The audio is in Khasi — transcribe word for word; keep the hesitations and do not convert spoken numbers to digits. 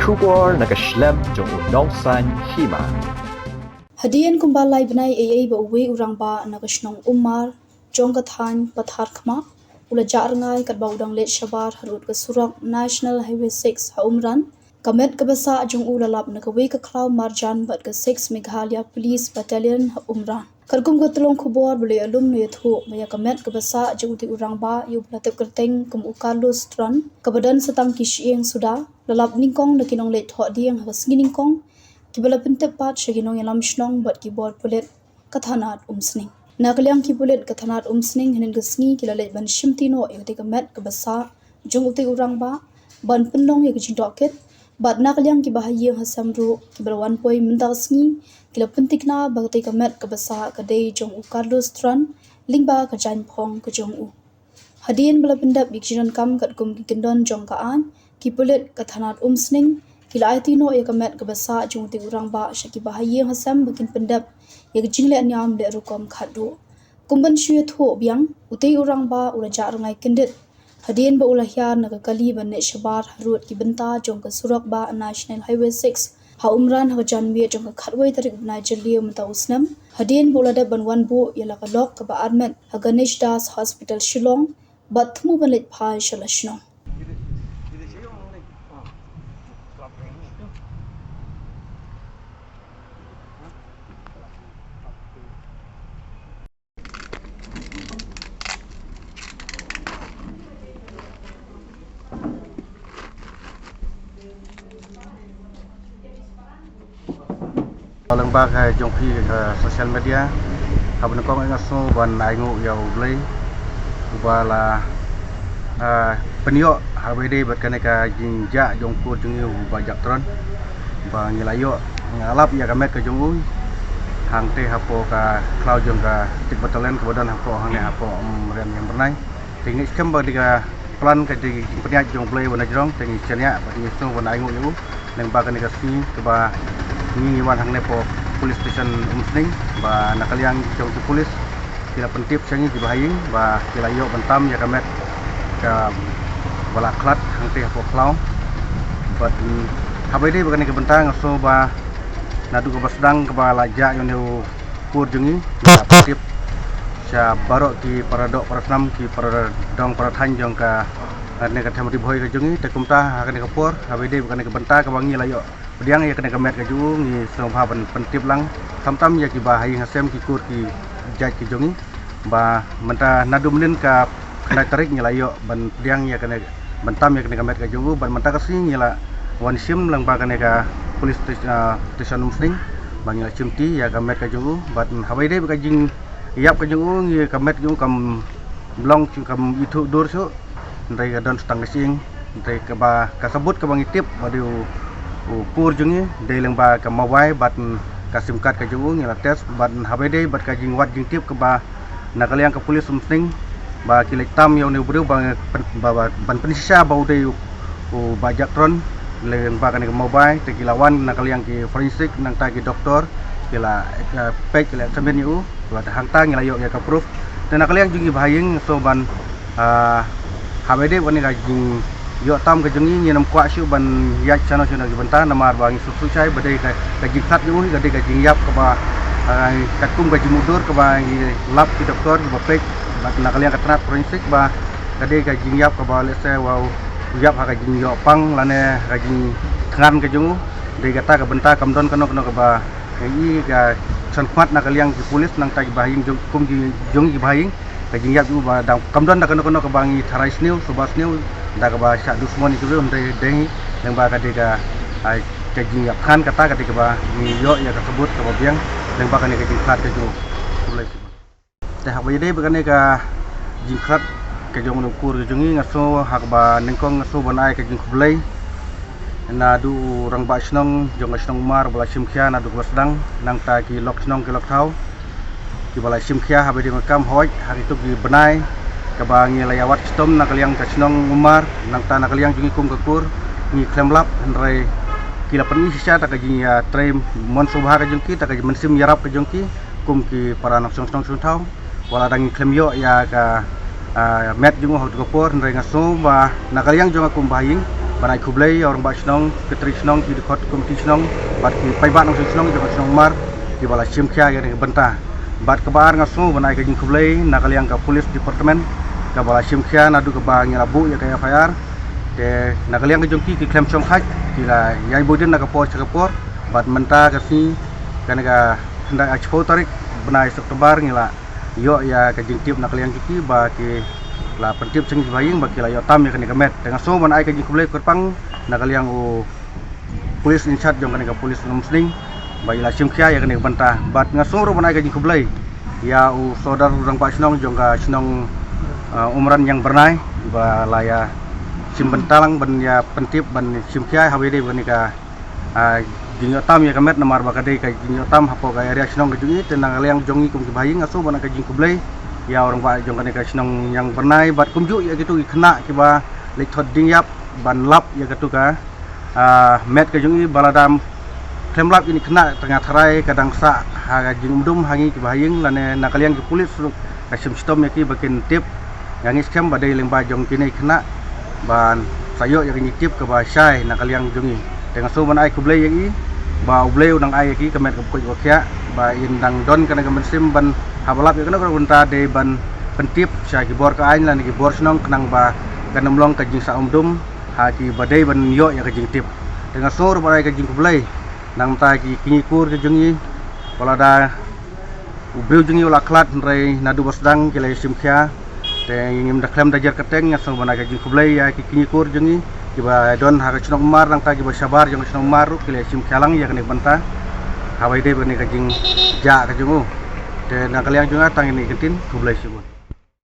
Khubor na ka shlem jong u Nongsaiñ Hima. Hadien kumba lai bnai eiei ba uwei u rangbah na ka shnong Umar jong ka thaiñ Patharkhmah u la jah rngai katba u dang leit shabar harud ka surok National Highway six ha Umran. Ka met kaba sah jong u la lap na kawei ka khlaw marjan bad ka six Meghalaya Police Battalion ha Umran. Katkum ka tyllong khubor ba la ïalum, la ïathuh ba ïa ka met kaba sah jong utei u rangbah, ïa uba la tip kyrteng kum u Carlos Tran, kaba don sa tang ki shyieng suda, la lap nyngkong na ki nongleit thohdieng ha ka sngi nyngkong, kiba la pyntip pat sha ki nongïalam shnong bad ki bor pulit ka thanat Umsning. Na ka liang ki pulit ka thanat Umsning, hynnin ka sngi ki la leit ban shimti noh ïa katei ka met kaba sah jong utei u rangbah, ban pynlong ïa ka jingtohkit. Bad na ka liang kiba ha ïing ha sem ruh, kiba la wan poi mynta ka sngi, ki la pynthikna ba katei ka met kaba sah ka dei jong u Carlos Tran, lyngba ka jaiñ phong ka jong u. Hadien ba la pyndep ïa ki jingdonkam katkum ki kyndon jong ka aiñ, ki pulit ka thanat Umsning ki la aiti noh ïa ka met kaba sah jong utei u rangbah sha kiba ha ïing ha sem ba kin pyndep ïa ka jingleh niam leh rukom khatduh. Kum ban shu ïathuh biang, utei u rangbah u la jah rngai kyndit hadien ba u la hiar na ka kali ban leit shabar harud ki bynta jong ka surok bah National Highway six ha Umran ha ka janmiet jong ka khatwei tarik bnai Jylliew mynta u snem, hadien ba u la dep ban wan buh ïa la ka lok kaba armet ha Ganesh Das Hospital Shillong bad thmu ban leit phai sha la shnong. Lyngba ka jong phi ka social media, haba nyngkong nga sngew ban ainguh ïa U Blei uba la, ah, pynïoh ha kaba ïadei bad kane ka jingjah jong u kur jong ngi u Bah Jack Tron, ba ngi la ïoh, ngi la lap ïa ka met ka jong u hangtei hapoh ka khlaw jong ka six Battalion kaba don hapoh hangne hapoh, um, Umran Ïangbyrnai. Te ngi skhem ba dei ka plan, ka dei ka jingpynïaid jong U Blei uba na jrong, te ngi shaniah bad ngi sngew ban ainguh ïa u lyngba kane ka sngi kaba ngi, ngi wan hangne hapoh Police Station Umsning, ba na ka liang jong ki police ki la pyntip sha ngi kiba ha ïing ba ki la ïoh ban tam ïa ka met kaba la khlad hangtei hapoh khlaw. Bad, mm, haba ïadei bad kane ka bynta nga sngew ba naduh kaba sdang kaba la jah ïa une u kur jong ngi, ngi la pyntip sha baroh ki para doh para snam, ki para dong para thaiñ jong ka, kane ka them Ri Bhoi ka jong ngi. Te kumta ha kane ka por, haba ïadei bad kane ka bynta kaba ngi la ïoh pdiang ïa kane ka met ka jong u, ngi sngewbha ban pyntip lang tam tam ïa kiba ha ïing ha sem, ki kur ki jait ki jong ngi, ba mynta naduh mynnin ka khyndai tarik ngi la ïoh ban pdiang ïa kane, ban tam ïa kane ka met ka jong u, bad mynta ka sngi ngi la wan shim lyngba kane ka police station, ah, station Umsning, ba ngi la shimti ïa ka met ka jong u. Bad haba ïadei bad ka jingïap ka jong u, ngi, ka met ka jong u kam long, kam ithuh dur shuh, hynrei ka don sa tang ka shyieng. Hynrei kaba, ka sabut kaba ngi tip ba dei u, u kur jong ngi, dei lyngba ka mobile bad ka sim card ka jong u, ngi la test. Bad haba ïadei bad ka jingwad jingtip kaba na ka liang ka police Umsning ba ki leit tam ïa une u briew ba, ba, ba, ban pynshisha ba u dei u, u Bah Jack Tron, lyngba kane ka mobile, te ki la wan na ka liang ki forensic, nangta ki doktor ki la, eh, peit, ki la examine ïa u. Bad hangta ngi la ïoh ïa ka proof. Te na ka liang jong ngi ba ha ïing, sngew ban, ah, haba ïadei bad kane ka jingïoh tam ka jong ngi, ngim kwah shuh ban ïaid shano shano ki bynta, namar ba ngi sngewthuh shai ba dei ka, ka jingkhlad jong u, ka dei ka jingïap kaba, ah, katkum ka jingmudui kaba ngi lap ki doktor kiba peit, bad na ka liang ka tnat forensic ba ka dei ka jingïap kaba, let's say, wow, ïap ha ka jingïoh pang lane ka jingthngan ka jong u. Dei kata ka bynta, kam don kano kano kaba ngi i ka shon khmat na ka liang ki police, nangta kiba ha ïing jong, kum ki jong kiba ha ïing, ka jingïap jong u ba dang kam don da kano kano kaba ngi tharai sniew, suba sniew da kaba shah dusmon ïa ki briew, hynrei dei, lyngba ka dei ka, ah, ka jingïap thngan kata ka dei kaba ngi ïoh ïa ka sabut kaba biang lyngba kane ka jingkhlad ka jong u. Te haba ïadei bad kane ka jingkhlad ka jong une u kur ka jong ngi, nga sngew ha kaba nyngkong nga sngew ban ai ka jingkhublei naduh u rangbah shnong jong ka shnong Umar ba la shim khia naduh kaba sdang, nangta ki lok shnong ki lok thaw kiba la shim khia haba ïadei bad ka kam, hooid ha kito ki bnai kaba ngi la ïa wad shitom na ka liang ka shnong Umar, nangta na ka liang jong ngi kum ka kur, ngi khlem lap, hynrei ki la pyni shisha ta ka jingïatrei mon sngewbha ka jong ki, ta ka mynsiem ïarap ka jong ki kum ki para nongshong shnong shong thaw. Wat la dang ngi khlem ïoh ïa ka, ah, met jong u ha katu ka por, hynrei nga sngew ba na ka liang jong nga kum ba ha ïing, Ban ai khublei ïa u rangbah shnong, secretary shnong, ki dkhot komiti shnong, bad ki paidbah nongshong shnong jong ka shnong Umar, kiba la shim khia ïa kane ka bynta. Bad kaba ar nga sngew ban ai ka jingkhublei na ka liang ka police department, kaba la shim khia naduh kaba ngi la buh ïa ka F I R. Te na ka liang ka jong ki, ki khlem shongthait, ki la ïai buh dien na ka por sha ka por. Bad mynta ka sngi, kane ka khyndai, ah, shiphew tarik bnai September, ngi la ïoh ïa ka jingtip na ka liang jong ki ba ki la pyntip sha ngi ki bahaïing ba ki la ïoh tam ïa kane ka met. Te nga sngew ban ai ka jingkhublei kyrpang na ka liang u police in charge jong kane ka police Umsning ba i la shim khia ïa kane ka bynta. Bad nga sngew ruh ban ai ka jingkhublei ïa u sordar u rangbah shnong jong ka shnong, ah, Umran Ïangbyrnai, ba la ïa shim bynta lang ban ïa pyntip ban shim khia ha kaba ïadei bad kane ka, ah, jingïoh tam ïa ka met, namar ba ka dei ka jingïoh tam hapoh ka area shnong ka jong i. Te na ka liang jong i kum ki bahaïing, nga sngew ban ai ka jingkhublei ïa u rangbah jong kane ka shnong Ïangbyrnai bad kumjuh ïa kito ki khynnah kiba leit thot dieng ïap ban lap ïa kato ka, ah, met ka jong i, ba lada khlem lap ïa kine ki khynnah, tang ïa tharai ka dang sah ha ka jingumdum ha ngi ki bahaïing, lane na ka liang ki police ruh ka shim shitom ïa ki ba kin tip ïa ngi skhem ba dei lyngba jong kine ki khynnah ban sa ïoh ïa kane ka tip kaba shai na ka liang jong i. Te nga sngew ban ai khublei ïa i ba U Blei u nang ai ïa ki ka met kaba koit kaba khiah, ba in dang don kane ka mynsiem ban haba lap ïa kano kano ka bynta dei ban pyntip sha ki bor ka aiñ lane ki bor shnong, khnang ba kan ym long ka jingsah umdum ha kiba dei ban ïoh ïa ka jingtip. Te nga sngew ruh ban ai ka jingkhublei na ka bynta ki kñi kur ki jong i, ba lada u briew jong i u la khlad, hynrei naduh ba sdang ki la ïa shim khia. Te ngim da khlem da jer kyrteng, nga sngew ban ai ka jingkhublei ïa ki kñi kur jong i kiba don ha ka shnong Umar, nangta kiba shabar jong ka shnong Umar ruh ki la ïa shim khia lang ïa kane ka bynta ha kaba ïadei bad kane ka jingjah ka jong u. Te na ka liang jong nga tang ine i kyntien, khublei shibun.